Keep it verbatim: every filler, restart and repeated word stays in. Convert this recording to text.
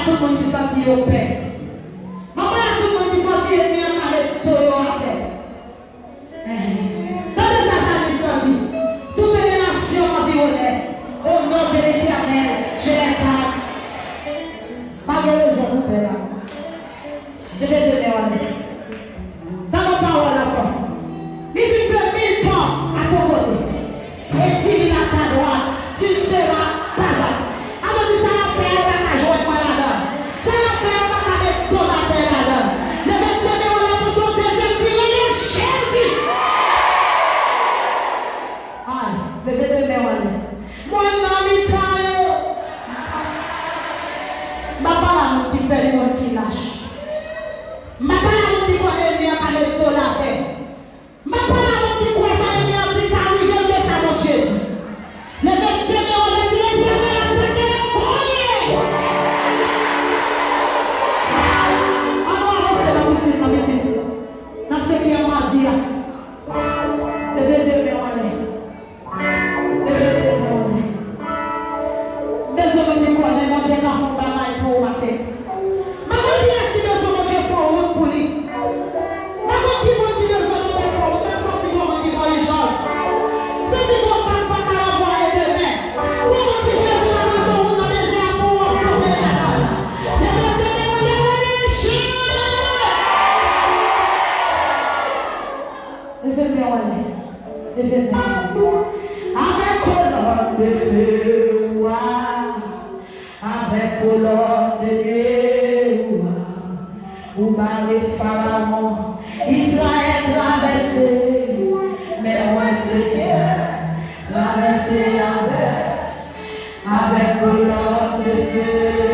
Tout moun ki santi yo pè. M ap pale a tout moun ki santi enmi an ka met do yo atè. Tande sa salmis lan di. Toutes les nations m'environnaient. Au nom de l'Éternel, je les traque. Pa gen rezon pou pè la. Leve de men w anlè. Tande pawòl ankò. Li di que mille tombent à ton côté et dix mille à ta droite, tu ne seras pas atteint. Sa vle di sa y ap fè a, yo pa ka jwenn mwen ladan. Sa y ap fè a, yo pa ka met do m atè ladan. Leve de men w anlè pou se yon dezyèm pi rele Jezi. Ay, leve de men w anlè. Mwen nan mitan yo. M pa pale a moun ki pè ni moun ki lach. M pa pale a moun ki konnen enmi an ka met do l atè. M pa pale a moun ki kwè sa enmi an di ka rive l de sa Bondye di. Leve de men w anlè, di Letènèl ap tande yo kounye. An nou avanse nan pisin nan pitit. Nan senkèm madi a. Leve de men w anlè. Leve de men w anlè. Bezwen mwen te konnen Bondye ka fè yon bagay pou ou maten. M pa konn kiyès ki bezwen Bondye fè yon wout pou li. M pa konn ki moun ki bezwen Bondye fè yon wout. M santi gon moun ki nan ijans. M santi gon bak pa ka anvwaye demen. Ou konn si Jezi pa trase yon wout nan dezè a pou ou, w ap tonbe ladan l. Leve de men w anlè, rele Jezi. Leve men w anlè. Leve men w anlè. Avèk kolòn de fe ou a, avèk kolòn de nwi ou a, ou bare Farawon, Izrayèl travèse, men mwen, Senyè, travèse avèk, avèk kolòn de fe.